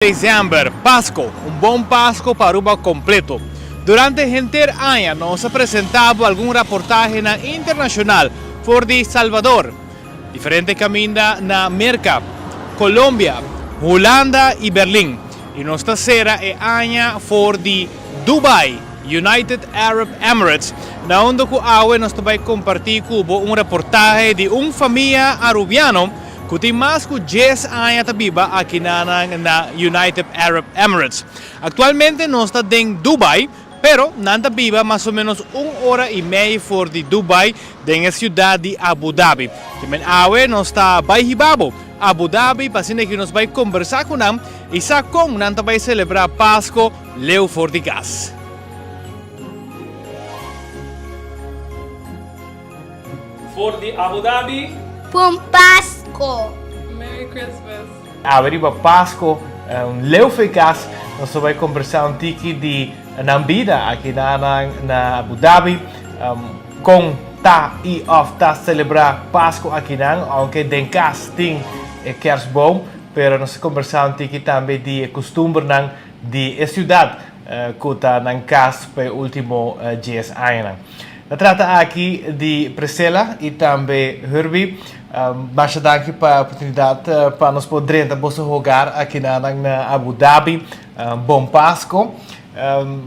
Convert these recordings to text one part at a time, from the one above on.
December, Pasco, un bon Pasco pa Aruba completo. Durante henter aña nos a presenta bo algun raportahenan internacional for di Salvador, diferente caminda na Merca, Colombia, Hulanda y Berlin. Y nos ta cera e aña for di Dubai, United Arab Emirates, na unda cu awe nos ta bay comparti cu bo un reportahe di un famia Arubiano Ku tin mas ku djes aña ta biba akinanan na United Arab Emirates. Aktualmente nos ta den Dubai, pero nan ta biba mas o menos un ora i mei for di Dubai den e siudat di Abu Dhabi. Kimen awe nos ta bai hiba bo Abu Dhabi pa asina ki nos bai kombersá ku nan i sa kon nan ta bai selebrá Pasko leu for di kas. For di Abu Dhabi. Bon Pasko! Merry Christmas! Awe riba Pasko, un leu for e kas, nos ta bai kombersá un tiki di nan bida aki na nan na Abu Dhabi, kon ta i òf ta selebrá Pasko aki nan, ounke den kas tin e kerstboom, pero nos ta kombersá un tiki tambe di e kustumbernan di e siudat ku ta nan kas pa e último dies añanan. Ta trata aki di Priscilla y tambe Herbie. Masha danki pa e oportunidad pa nos por drenta boso hogar aki na nan na Abu Dhabi. Bon Pasco.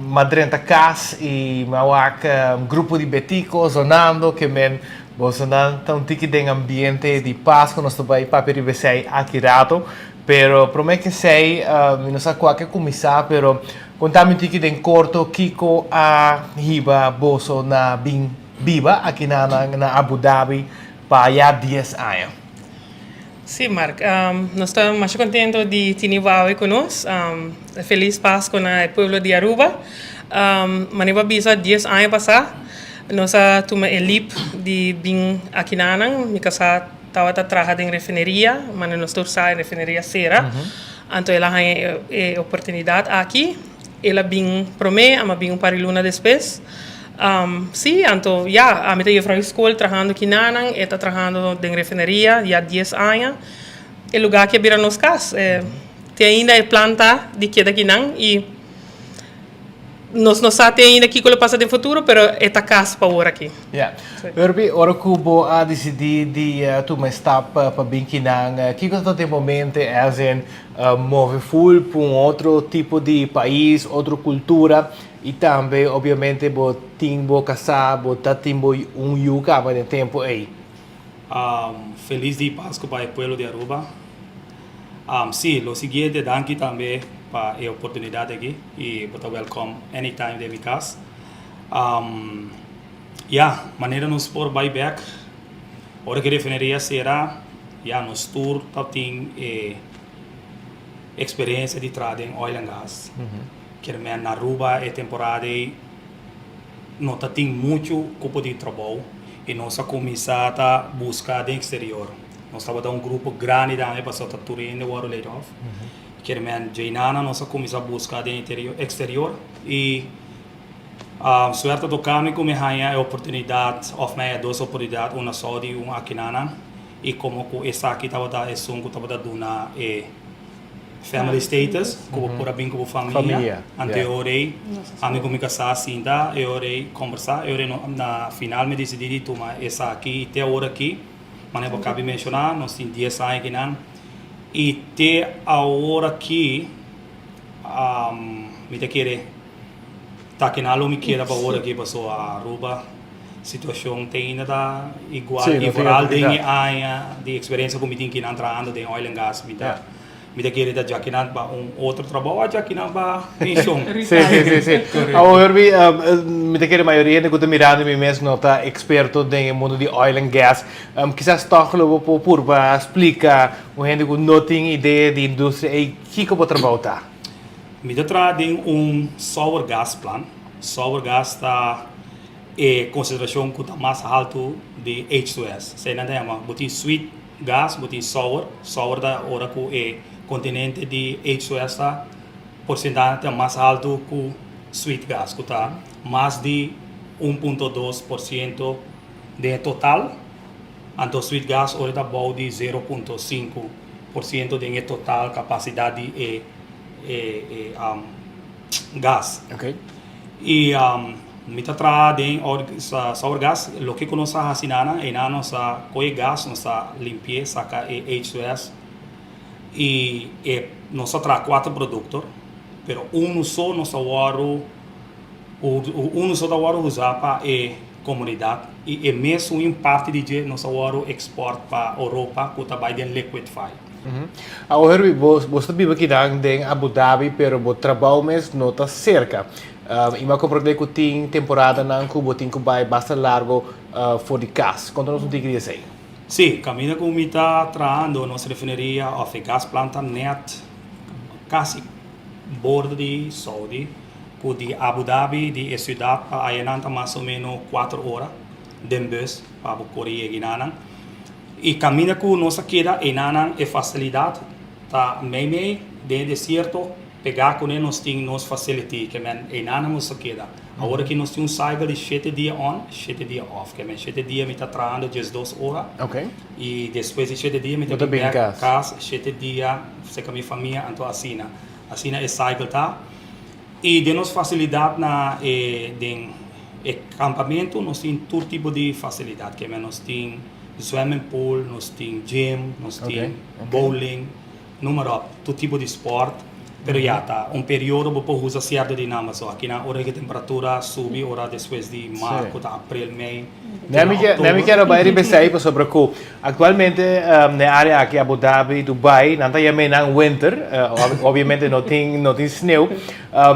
M'a drenta cas y m'a wak un grupo di betico zonando ke men bosonan ta un tiki den ambiente di Pasco. Nos ta bay papia riba esey aki rato. Pero prome ke esey mi no sa cua ke cuminsa pero Konta mi tiki den korto kiko a hiba boso na bin biba aki na na Abu Dhabi pa ya dies aña. Sí, Mark. Nos ta masha kontento di tini bo awe ku nos. Felis Pasko na e pueblo di Aruba. Manera bo a bisa dies aña pasá nos a tuma e leap di bin aki nanan. Mi kasá Tabata traha den refineria, manera nos tur sa e refineria sera. Anto el a haña e oportunidat aki. El a bin promé, ami a bin un par di luna despues. Sí, anto ya, ami ta yefrou di skol trahando kinanan, e ta trahando den refineria ya dies aña. E lugá aki a bira nos kas. Te ainda e plan ta di keda kinan i. Nos no sa te ainda kiko lo pasa den futuro, pero e ta kas pa ora aki. Ya. Herbie, ora ku bo a disidí di tuma e stap pa bin kinan, kiko ta den bo mente as in move ful pa un otro tipo di pais, otro kultura i tambe obviamente bo tin bo kasá, bo ta tin bo un yu kaba den tempu ei? Felis di Pasku pa e pueblo di Aruba. Sí, lo siguiente, danki tambe pa e oportunidat aki i bo ta welkom anytime den mi kas. Ya, manera nos por bai bek ora ku e refineria sera, ya nos tur ta tin e eksperensia di traha den oil and gas. Kier men na Aruba e temporada ei no ta tin muchu kupo di trabou i nos a kuminsá ta buska den eksterior. Nos tabata un grupo grandi tambe pasobra ta tur hende wòrdu laid off. Kier men djeinana nos a kuminsá buska den eksterior i suerte toká mi ku mi haña e oportunidat òf mi haña dos oportunidat, un na Saudi i un akinana i komo ku esaki tabata esun ku tabata duna e family status ku bo por a bin ku bo famia. Anto e ora ei ami ku mi kasá sinta e ora ei kombersá e ora ei na final mi disidí di tuma esaki i te awor aki. Manera bo kabi menshoná, nos tin dies aña akinan i te awor aki mi ta kere ta akinan lo mi keda pa awor aki pasobra Aruba situashon te ainda ta igual i foral den e aña di eksperensia ku mi tin akinan trahando den oil and gas mi ta Mi ta kere ta djakinan pa un otro trabou a djakinan pa pension. Sí, sí, sí, sí. Awor Herbie, mi ta kere mayoria hende ku ta mirando mi mes no ta eksperto den e mundu di oil and gas. Kisas tòg lo bo por purba splika un hende ku no tin idea di industria ei kiko bo trabou ta. Mi ta traha den un sour gas plant. Sour gas ta e konsentrashon ku ta mas haltu di H2S. Esei nan ta yama bo tin sweet. Gas bo tin sour, sour ta ora ku e kontinente di H2S ta porsentahe ta mas haltu ku sweet gas ku ta mas di 1.2% den e total, anto sweet gas ora ta bou di 0.5% den e total kapasidat di e. e gas. Y mi ta traha den sour gas, loke cu nos a haci nana, eynan nos a coge gas, nos a limpi'e, saca e H2S y e nos a traha cuater producto, pero uno so nos a wordo, uno so ta wordo usa pa e comunidad y e mesun parti di dje nos a wordo export pa Europa cu ta bay den liquidfy. Awor Herbie, bo bo ta biba akinan den Abu Dhabi pero bo trabou mes no ta cerca. Y mi a comprende cu tin temporadanan cu bo tin cu bay basta largo for di cas. Conta nos un tiki di esey. Sí, caminda cu mi ta trahando nos refineria of e gasplanta net casi bordo di Saudi cu di Abu Dhabi di e ciudad pa ayanan ta mas o meno cuater ora den bus pa bo core yega enanan. Y caminda cu nos a keda enanan e facilidad ta meimei den e desierto pega cune nos tin nos facility ke men enanan nos a keda. Awor aki nos tin un cycle di shete dia on shete dia off ke men shete dia mi ta trahando diesdos ora y despues di shete dia mi ta bin bek cas shete dia cerca mi famia anto asina asina e cycle ta. Y den nos facilidad na e den e campamento nos tin tur tipo di facilidad ke men nos tin zwemming pool, nos tin gym, nos tin bowling, noem maar op, tur tipo di sport. Pero ya ta un periodo bo por usa cierto di nan pasobra akinan ora e temperatura subi ora despues di maart cu ta april, mei te na Nami october. kier a bay riba esey pasobra cu Actualmente na e area aki Abu Dhabi, Dubai, nan ta yama nan winter, obviamente no tin no tin sneeuw,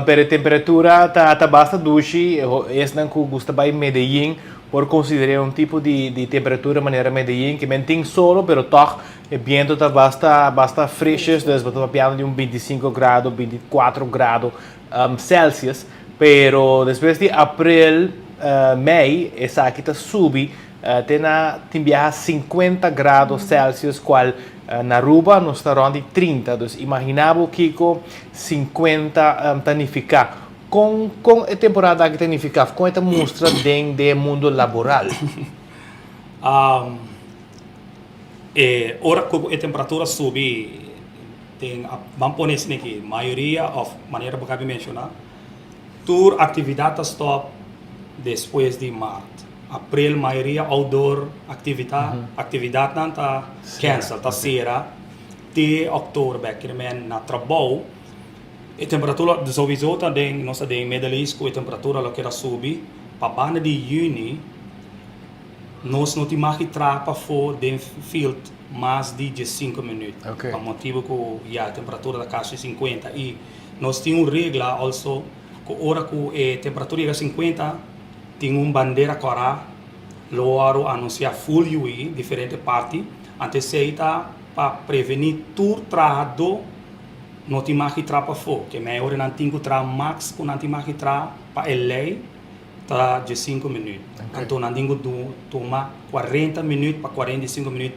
pero e temperatura ta ta basta dushi, esnan cu gusta bay Medellin por considera un tipo di di temperatura manera Medellin, ke men tin solo pero toch e biento ta basta basta frisjes, dus bo ta papiando di un bintisinco grado, binticuatro grado Celsius, pero despues di april, mei esaki ta subi Te na tin biaha 50 grado Celsius cual na Aruba nos ta rond di 30. Dus imagina bo kico 50 ta nifica. Con con e temporada aki ta nifica of con e ta mustra den den e mundo laboral? E ora cu e temperatura subi den ban pone esaki aki mayoria of manera bo caba di menciona tur actividad ta stop despues di maart. April mayoria outdoor activita actividadnan ta cancel, ta cera te october bek. Kier men na trabou e temperatura souiso ta den nos ta den Middle East cu e temperatura lo keda subi pa banda di juni nos no tin mag di traha pafo den field mas di diescinco minuut pa motibo cu ya e temperatura ta casi cincuenta y nos tin un regla also cu ora cu e temperatura yega cincuenta Tin un bandera kòrá lo wòrdu anunsiá ful ui diferente parti, anto esei ta pa prevení tur trahadó no tin mag di traha pafó, ke mei ora nan tin ku traha max ku nan tin mag di traha pa e lei ta diesinku minüt, anto nan tin ku tuma kuarenta minüt pa 45 minüt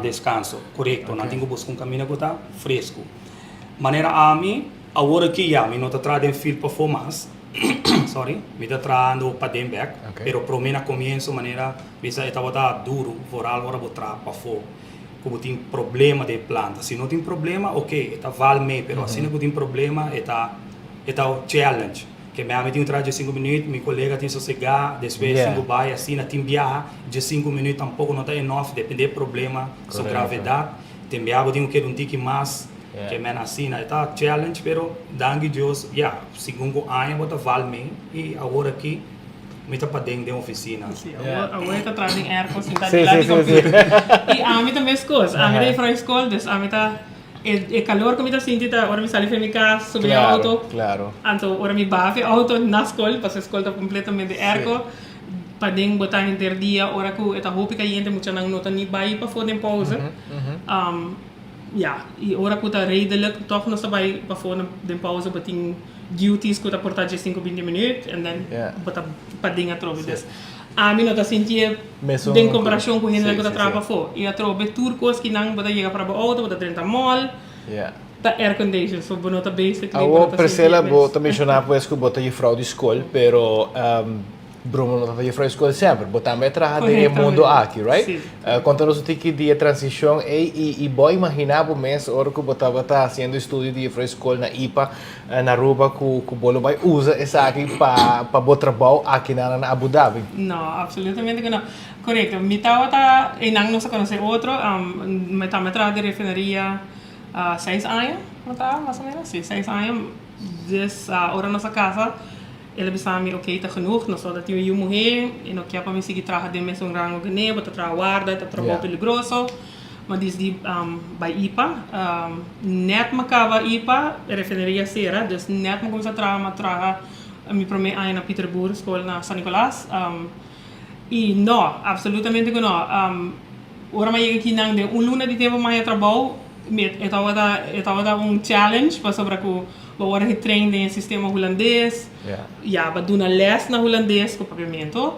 deskanso, korekto, nan tin ku buska un kaminda ku ta fresku. Manera ami awor aki ya mi no ta traha den field pafó mas. Sorry, mi ta trahando paden bek, pero prome na comienzo manera bisa e tabata duro, vooral ora bo traha pafo cu bo tin problema den e planta. Si no tin problema, ok, e ta val mee, pero asina cu tin problema e ta e ta challenge. Ke mi ami tin un traha diescinco minuut, mi colega tin sosega, despues tin cu bay asina, tin biaha diescinco minuut tampoco no ta enough, depende e problema, su gravedad, tin biaha bo tin cu keda un tiki mas. Ke men asina e ta challenge pero danki Dios ya segun ku aña bo ta val mi i awor aki mi ta paden den oficina. Si, awor awor e ta traha den airco sinta dilanti computer. I ami ta meskos, ami ta juffrouw skol dus ami ta e e calor ku mi ta sinti ta ora mi sali for mi kas subi den auto anto ora mi baha for e auto na skol pasobra e skol ta completamente airco paden bo ta henter dia ora ku e ta hopi kayente muchanan no ta ni bai pafó den pauze. Ya, y ora cu ta redelijk toch nos ta bay pafo den pauze bo tin duties cu ta por ta diescinco binti minuut and then bo ta paden atrobe. Dus ami no ta sintié den comparacion cu hendenan cu ta traha pafo. Y atrobe tur cos ki nan bo ta yega para bo auto bo ta drenta mall ta air condition so bo no ta basically bo no Awor ta sintié Priscilla mes. bo ta menciona pues cu bo ta juffrouw di school pero. Bruma no tabata juffrouw school semper. Bo tambe a traha den e mundo aki, right? Si. Konta nos un tiki di e transishon ei i bo a imaginá bo mes ora ku bo tabata hasiendo estudio di juffrouw school na ipa na Aruba ku ku bo lo bai usa esaki pa pa bo trabou aki na na Abu Dhabi? No, absolutamente ku no. Korekto. Mi tabata, einan nos a konosé otro. Mi tambe a traha den refineria seis aña, no ta mas o menos? Si, seis aña. Dus ora nos a kasa. El a bisa mi, Oké, ta genoeg, nos lo ta tin un yu muhé, e no kier pa mi sigui traha den mesun rango ku ne, bo ta traha warda, ta trabou peligroso. Mi a disidi bai ipa. Nèt mi a kaba ipa, e refineria sera, dus nèt mi kuminsá traha, mi a traha mi promé aña na Pieter Boer skol na San Nicolas. I no, absolutamente ku no. Ora mi a yega akinan den un luna di tempu mi a haña trabou, mi e tabata e tabata un challenge pasobra ku bo wòrdu getrain den e sistema hulandes, ya bo duna lès na hulandes ku papiamentu,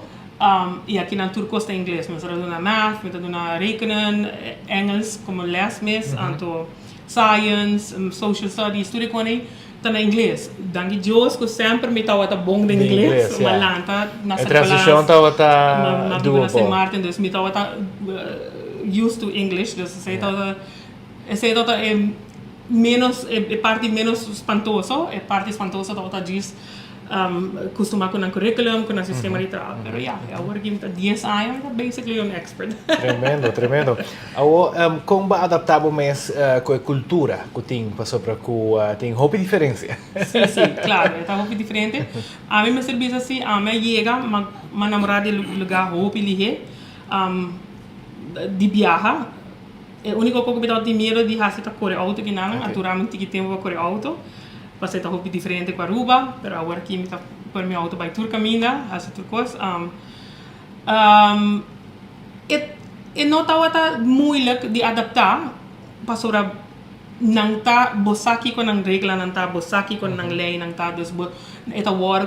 i akinan tur kos ta ingles. Mi ta duna math, mi ta duna rekenen, engels komo lès mes, anto science, social studies, tur e kos ei. Ta na ingles. Danki Dios ku semper mi tabata bon den ingles. Mi a lanta na San Nicolas. E transishon tabata doable. Mi a biba na Sint Maarten, dus mi tabata used to English. Dus esei tabata, esei tabata e menos, e parti menos spantoso. E parti spantoso tabata djis kustumá ku nan curriculum, ku nan sistema di traha. Pero ya, awor aki mi ta dies aña, mi ta basically un expert. Tremendo, tremendo. Awor, kon bo a adaptá bo mes ku e kultura ku tin pasobra ku tin hopi diferensia? Sí, sí, klaro, e ta hopi diferente. Ami mester bisa si, ami a yega, m'a namorá di e lugá hopi lihé di biaha. E úniko kos ku mi tabata tin miedu di hasi ta kore outo kinan, a dura mi un tiki tempu pa kore outo, pasobra e ta hopi diferente ku Aruba, pero awor aki mi ta pone mi outo bai tur kaminda, hasi tur kos. E e no tabata moeilijk di adaptá pasobra nan ta bo sa kiko nan reglanan ta, bo sa kiko nan leinan ta, dus bo e ta wòrdu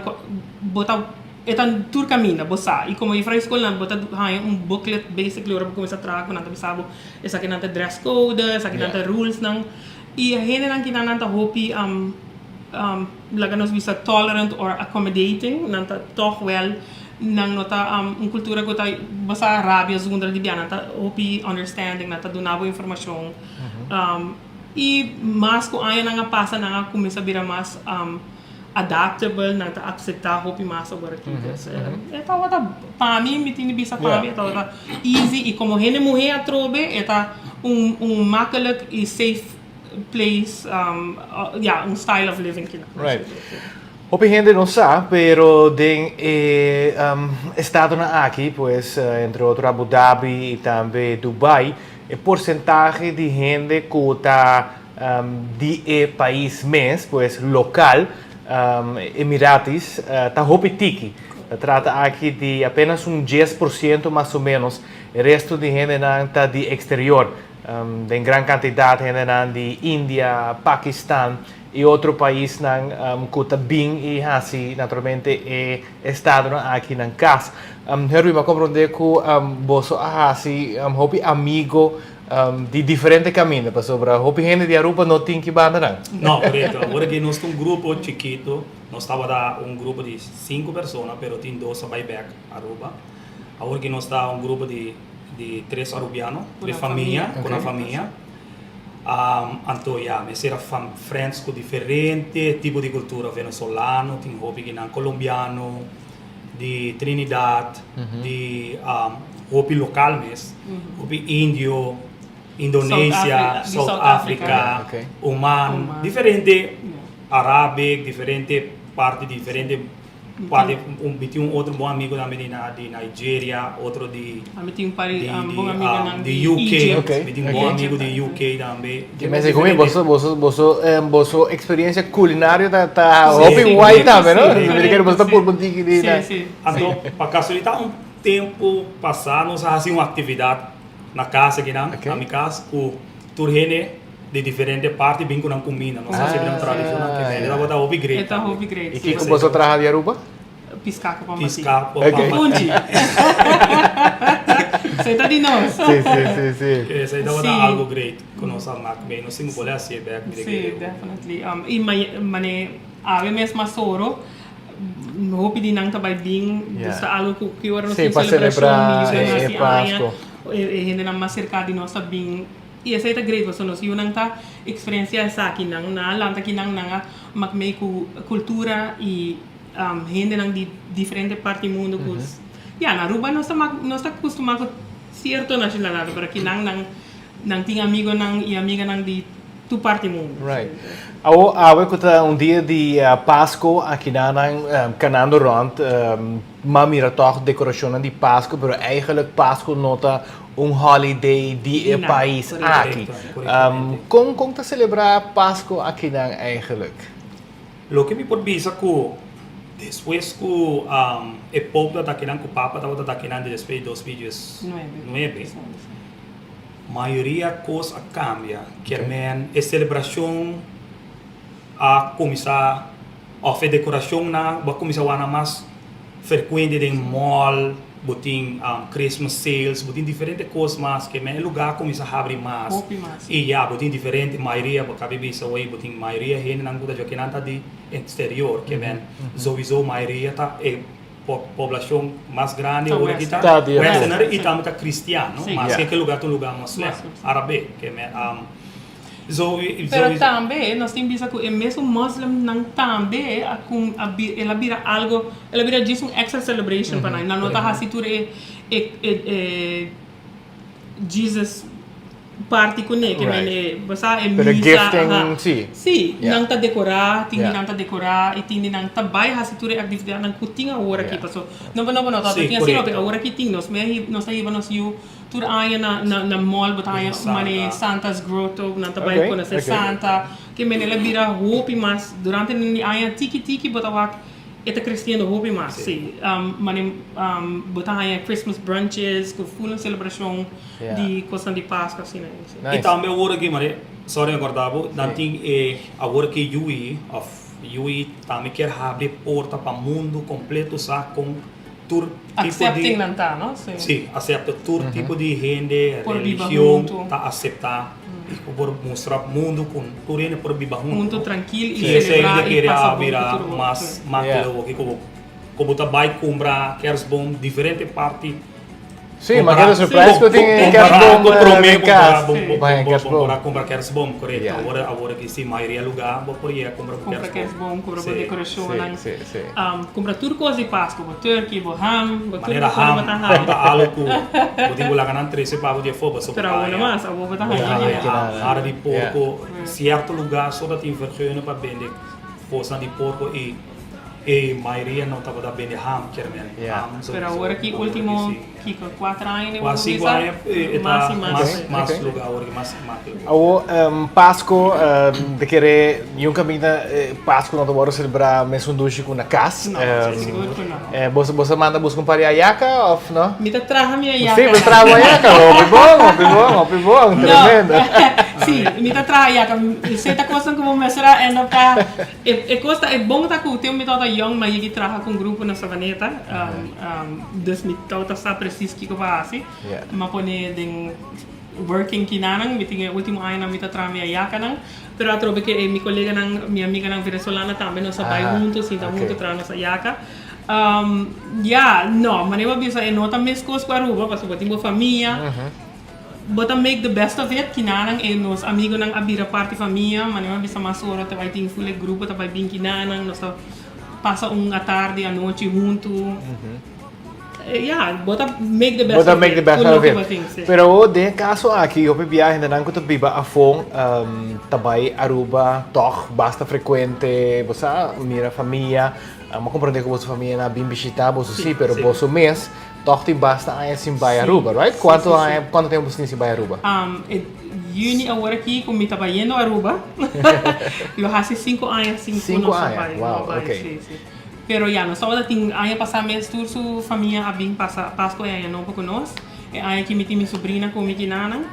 bo ta e ta tur kaminda bo sa i komo juffrouw skolnan bo ta haña un booklet basically ora bo kuminsá traha ku nan ta bisa bo esakinan ta dress code, esakinan ta rulesnan i e hendenan kinan nan ta hopi laga nos bisa tolerant or accommodating, nan ta tòg wèl nan no ta un kultura ku ta basa rabia zundra di bia, nan ta hopi understanding, nan ta duna bo informashon i mas ku añanan a pasa nan a kuminsá bira mas adaptable, nan ta akseptá hopi mas awor aki. Dus e tabata pa mi, mi tin di bisa pa mi e tabata easy i komo hende muhé atrobe e ta un un makkelijk i safe place, ya, un style of living kina. Right. Hopi hende no sa, pero den e estadonan aki, pues entre otro Abu Dhabi y tambe Dubai, e porcentahe di hende cu ta di e pais mes, pues local, Emiratis, ta hopi tiki. Ta trata aki di apenas un 10% mas o menos. E resto di hendenan ta di exterior. Den gran kantidat hendenan di India, Pakistan i otro paisnan ku ta bin i hasi naturalmente e estadonan aki nan kas. Herwin, mi a komprondé ku boso a hasi hopi amigo di diferente kaminda pasobra hopi hende di Aruba no tin ki banda nan. No, korekto. Awor aki nos ta un grupo chikito. Nos tabata un grupo di sinku persona pero tin dos a bai bèk Aruba. Awor aki nos ta un grupo di. di tres arubiano, tres famia, ku nan famia. Anto ya, mester a friends ku diferente tipo di kultura, venezolano, tin hopi kinan colombiano, di Trinidad, di hopi lokal mes, hopi indio, Indonesia, South Africa, Oman, diferente Arabic, diferente parti, diferente. Parti un mi tin un otro bon amigo tambe di di Nigeria, otro di Mi tin un par di bon amigonan di di UK, Egypt. Mi tin bon amigo di UK tambe. Ke mester komi boso boso boso boso experiencia culinario ta ta hopi guay tambe no? Mi kere boso ta purba un tiki di Si si. Anto pa casualidad un tempo pasa nos a haci un actividad na cas akinan, na mi cas cu tur hende di diferente parti bin ku nan kuminda. Nos a hasi un tradishonnan ke mende tabata hopi great. E ta hopi great, si. I kiko boso traha di Aruba? Piská ku pan batí. Piská ku pan batí. Funchi. Esei ta di nos. Si, si, si, si. Esei tabata algu great ku nos a mak mee. Nos tin ku bolbe hasié bèk mi ta kere. Si, definitely. I mane awe mes mas oro. Hopi di nan ta bai bin, dus ta algo ku ki ora nos Sí, tin pa selebrashon selebrá di e hasi aña, Pasco. e hendenan mas serka di nos ta bin. I esei ta great pasobra nos yunan ta eksperensiá esaki. Nan nan a lanta kinan, nan a mak mei ku kultura i hendenan di diferente parti mundu ku ya na Aruba nos ta mak nos ta kustumá ku sierto nashonalidat pero kinan nan nan tin amigonan i amiganan di tur parti mundu. Right. Awo awe ku ta un dia di Pasco akinanan kanando rònt m'a mira tòg dekorashonnan di Pasco pero eigenlijk Pasco no ta un holiday di e pais aki. Kon kon ta selebrá Pasco akinan eigenlijk? Loke mi por bisa ku despues ku e Pope ta akinan ku Papa tabata akinan despues di 2019 Mayoria kos a kambia. Kier men e selebrashon a kuminsá òf e dekorashonnan bo a kuminsá wak mas frekuente den mall, bo tin Christmas sales, bo tin diferente kos mas. Kier men e lugá a kuminsá habri mas. I ya bo tin diferente mayoria bo kabi bisa awor bo tin mayoria hendenan ku ta djoke nan ta di eksterior. Kier men souiso mayoria ta e. Poblacion mas grandi awor aki ta westerner y tambe ta cristian, no? Mas ke lugar ta un lugar moslim, arabe. Pero tambe nos tin bisa cu e mesun moslimnan tambe a el a bira algo, el a bira djis un extra celebration pa nan. Nan no ta haci tur e e Jesus party kuné ke men e bo sa e Pero misa gifting aha si. si Yeah. nan ta dekorá tin di Yeah. nan ta dekorá i tin di nan ta bai hasi tur e aktividatnan ku tin awor aki Yeah. paso no bo no bo no ta Si, tin asina korekto. awor aki tin nos me nos ta hiba nos yu tur aña na na na mall bo ta haña Santa. mane Santa's Grotto nan ta bai Okay, konosé okay. Santa ke men el a bira hopi mas durante di aña tiki tiki bo ta wak E ta creciendo hopi mas, si. Mane bo ta haña Christmas brunches cu full un celebracion di cosnan di Pascua asina. Y tambe awor aki mane, sorry mi acorda bo, nan tin e awor aki UE of UE tambe kier habri porta pa mundo completo sa con tur tipo di. Accepting nan ta, no? Si. Si, acepta tur tipo di hende, religion ta acepta. Y cu por mustra mundo cu tur hende por biba hunto. Hunto trankil y celebra y pasa bon cu tur otro. Mas makkelijk oki cu bo ta bay cumpra kerstboom diferente parti. Sí, ma keda surprise cu tin kerstboom den cas. Compara cumpra kerstboom, correcto. Awor awor aki si mayoria lugar bo por yega cumpra bo kerstboom. Cumpra kerstboom, cumpra bo decoracionnan. Cumpra tur cos di Pascu, bo turkey, bo ham, bo tur Manera cos bo ham, ta ham haya. ta algo cu bo tin cu laga nan trece pa bo di afo pasobra Pero awor no mas, awor bo ta Bo ta haya haya ham. ham, hara di porco, cierto lugar so ta tin vergunning pa bende cosnan di porco y e mayoria no tabata bende ham, kier men ham Pero awor aki ultimo kiko, cuatro aña den bo Cuatro, cinco bisa? aña e ta Mas y mas. mas lugar awor aki, mas makkelijk. Awor Pasco ta kere niun kaminda Pasco no ta wòrdu selebrá mesun dushi ku na kas. No, sigur ku no. Boso boso a manda buska un par di ayaka òf no? Mi ta traha mi ayaka. Sí, bo ta traha bo ayaka. Hopi bon, hopi bon, hopi bon. Tremendo. Sí, mi ta traha ayaka. Esei ta kosnan ku bo mester a end up ta e kos ta e bon ta ku tempu mi tabata yòn mi a yegi traha ku un grupo na Savaneta. Dus mi tabata sa presis kiko pa hasi. Mi a pone den Working kinanan, mi tin e ultimo añanan mi ta traha mi ayakanan, pero atrobe ke mi koleganan, mi amiganan venezolana tambe nos a bai hunto, sinta hunto traha nos ayaka. Ya, no, manera bo a bisa e no ta meskos ku Aruba, pasobra bo tin bo famia, bo ta make the best of it, kinanan e nos amigonan a bira parti famia, manera bo a bisa mas ora ta bai tin full e grupo ta bai bin kinanan, nos ta pasa un atardi, anochi hunto. Ya, bo ta make the best Bo ta of make it. the best Ku out of loke it. bo tin, sí. Pero awor den e kaso aki hopi biaha hendenan ku ta biba afó ta bai Aruba tòg basta frekuente. Bo sa mira famia, bo a komprendé ku boso famia nan a bin bishitá boso sí, pero boso mes tòg tin basta aña sin bai Aruba, right? Kuantu aña, kuantu tempu boso tin sin bai Aruba? E juni awor aki ku mi ta bayendo Aruba lo hasi sinku aña sin ku Sinku nos a aña, bai. wow, ok. Sí, sí. Pero ya, nos tabata tin aña pasá mes tur su famia a bin pasa Pascua y Aña Nobo cu nos. E aña aki mi tin mi sobrina cu mi kinanan.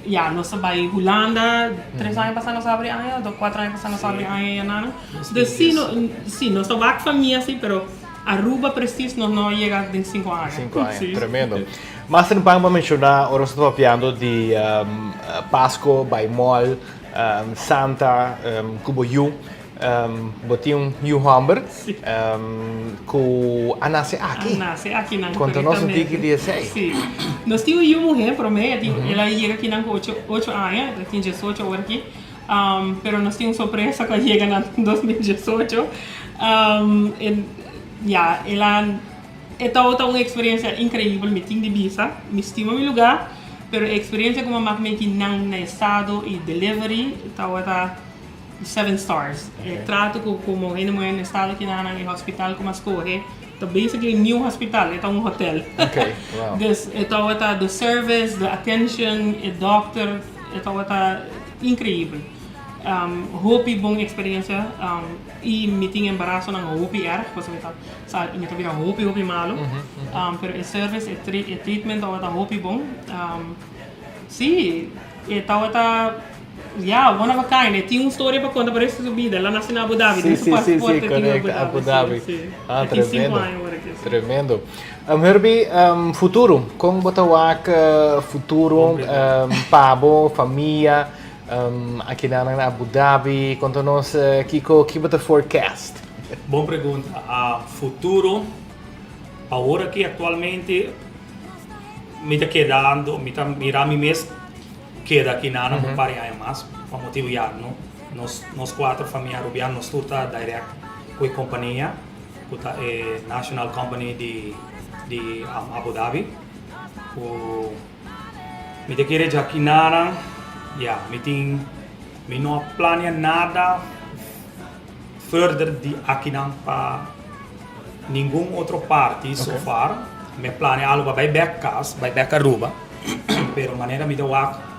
Ya, nos a bay Hulanda, tres aña pasá nos a habri aña, o cuatro aña pasá nos a habri aña ya nanan. Dus si, no, si, nos ta wak famia si, pero Aruba precies nos no a yega den cinco aña. Cinco aña, tremendo. Mas temprano bo a menciona ora nos ta papiando di Pasco, bay mall, Santa, cu bo yu. Bo tin un yu hòmber ku a nase aki. A nase aki nan. Konta nos un tiki di esei. Si. Nos tin un yu muhé promé, el a yega aki nan ku ocho ocho aña, el tin diesocho awor aki. Pero nos tin un sorpresa ku a yega na 2018. Ya, el a e tabata un eksperensia inkreibel, mi tin di bisa. Mi stima mi lugá, pero e eksperensia ku mi a mak meki nan na estado i delivery tabata. Seven Stars. E trato cu como hende muher na estado kinanan e hospital cu mas scoge ta basically new hospital, e ta un hotel. Okay, wow. Dus e tabata the service, the attention, e dokter, e tabata increibel. Hopi bon experiencia y mi tin embarazonan hopi erg pasobra mi ta sa mi ta bira hopi hopi malo. Pero e service, e e treatment tabata hopi bon. Si, e tabata Ya, one of a kind. E tin un storia pa konta pa resto di su bida. El a nase na Abu Dhabi. Sí, Den su sí, sí, sí, pasaporte tin correcto. Abu Abu Dhabi. Dhabi. Sí, sí. Ah, E tin sinku tremendo. aña ora ke sí. Tremendo. Herbie, futuro. Kon bo ta wak futuro Bon pregunta. pa bo, famia, aki nan na Abu Dhabi? Konta nos kiko, ki bo ta forecast? Bon pregunta. Futuro, awor aki actualmente mi ta kedando, mi ta mira mi mes Keda aki nana un par di aña mas pa motibu ya no nos nos cuatro famia Arubiano nos tur ta direct cu e compania cu ta e national company di di Abu Dhabi cu mi ta kere dja aki nana ya mi tin mi no a plania nada further di akinan pa ningun otro parti so far. Mi a plania algo pa bai bek cas, bai bek Aruba, pero manera mi ta wak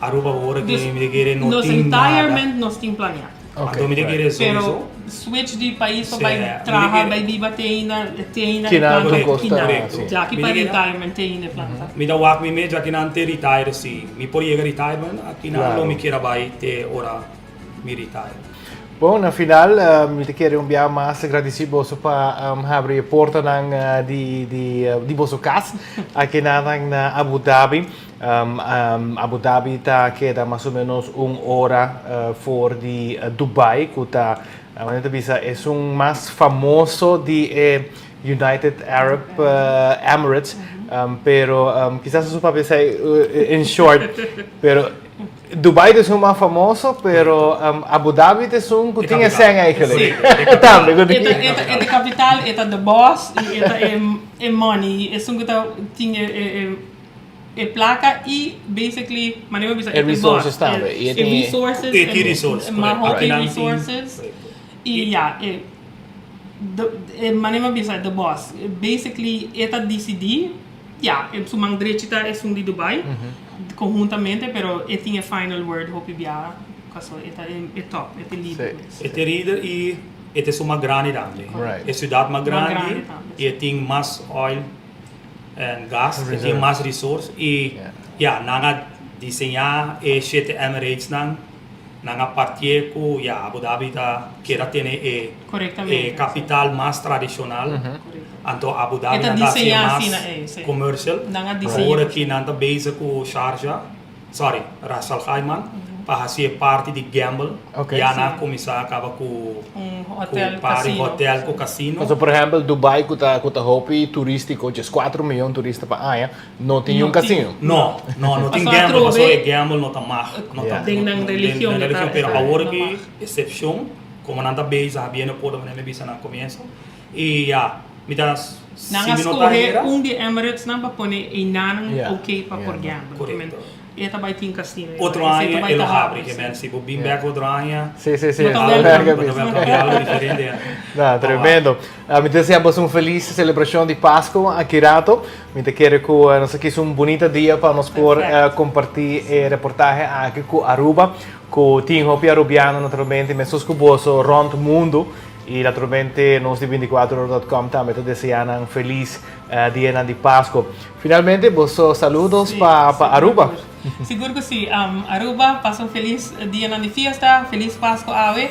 Aruba awor aki mi ta kere no Nos tin nada. retirement nos tin plania. Anto mi ta kere Pero sowieso. switch di pais pa Sí, bai mi ta traha, kere. bai biba te ainda, te ainda e Kinan plan tur ta cos ta, kinan. sí. Ja, aki Mi pa ta kere. retirement te ainda e plan ta. Mi ta wak mi mes akinan te retire si mi por yega retirement akinan Claro. lo mi kier a bai te ora mi retire. Bon, na final mi ta kere un bia mas gradisí boso pa habri e portanan di di boso kas aki nan na Abu Dhabi. Abu Dhabi ta keda mas o menos un ora for di Dubai ku ta manera ta bisa esun mas famoso di e United Arab Emirates. Pero kisas nos por papia esei in short pero Dubai ta esun mas famoso, pero Abu Dhabi ta esun ku tin e sèn eigenlijk. Tambe ku tin. E ta kapital, e ta the boss i e ta e money, esun ku ta tin e plaka i basically manera bo bisa e ta boss. E resources tambe. E resources. E tin resources, Mas hopi resources i ya e manera bo bisa the boss. Basically e ta disidí. Ya, e su man drechi ta esun di Dubai, conhuntamente, pero e tin e final word hopi biaha, paso e ta e top, e ta e lider. E ta e lider y e ta esun mas grandi tambe. E ciudad mas grandi y e tin mas oil and gas, e tin mas resource y ya, nan a diseña e shete Emirates nan, nan a partié cu ya Abu Dhabi ta keda tene e e capital mas tradicional, anto Abu Dhabi nan ta hacié mas commercial, awor aki nan ta bezig cu Sharjah, sorry Ras Al Khaimah pa hacié parti di gamble, ya nan a cuminsa caba cu par di hotel cu casino. Pasobra por ehempel Dubai cu ta cu ta hopi turistico, djes cuatro miyon turista pa aña, No tin un casino. No, no, no tin gamble, pasobra e gamble no ta mag. No ta, Den nan religion. Den nan religion, pero awor aki excepcion, como nan ta bezig habiendo por manera mi bisa na comienzo, y ya, mi ta, si Nan a mi no ta scoge hera. un di e Emirates nan pa pone eynan ok pa por gamble. Correcto. E ta bai tin casino. Otro aña e lo habri, ke men si bo bin bek otro aña. Sí, sí, sí. Bo ta welcome. Bo ta welcome, algo diferente. No, tremendo. Mi ta desea boso un feliz celebracion di Pasco aki rato. Mi ta kere cu nos a kis un bunita dia pa nos por comparti e reportahe aki cu Aruba, cu tin hopi Arubiano naturalmente, mescos cu boso rond mundo. Y naturalmente nos di 24ora.com tambe ta desea nan feliz dianan di Pasco. Finalmente boso saludos pa Aruba. Sigur cu si. Aruba, pasa un feliz dianan di fiesta, feliz Pasco awe.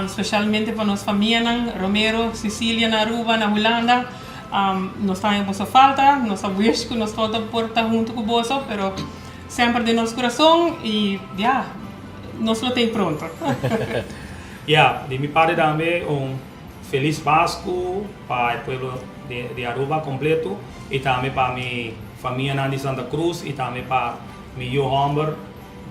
Specialmente pa nos famianan, Romero, Cecilia na Aruba, na Hulanda. Nos ta haña boso falta, nos ta wish cu nos todo por ta hunto cu boso, pero semper den nos curason y ya, nos lo tei pronto. Ya, di mi parti tambe un Feliz Pasco pa e pueblo di Aruba completo y tambe pa mi famianan di Santa Cruz y tambe pa mi yu homber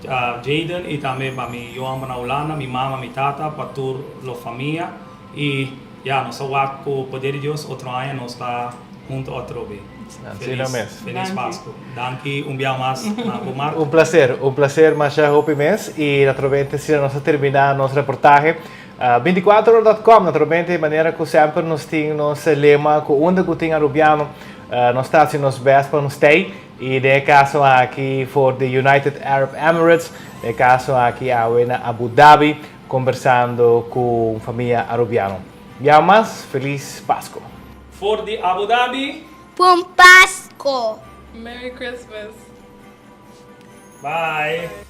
Jaden y tambe pa mi yu homber na Hulanda, mi mama, mi tata, pa tur lo famia y ya, nos ta wak cu poder di Dios otro aña nos ta hunto otro be. Asina mes. Feliz Pasco. Danki un bia mas na bo, Mark. Un placer, un placer masha hopi mes y naturalmente asina nos a termina nos reportahe. 24ora.com, naturalmente, manera cu semper nos tin nos lema cu unda cu tin Arubiano, nos ta haci nos best pa nos stay y den e caso aki for di United Arab Emirates, den e caso aki awe na Abu Dhabi, conversando cu un famia Arubiano. Bia mas, Feliz Pasco. For di Abu Dhabi. Bon Pasco! Merry Christmas! Bye!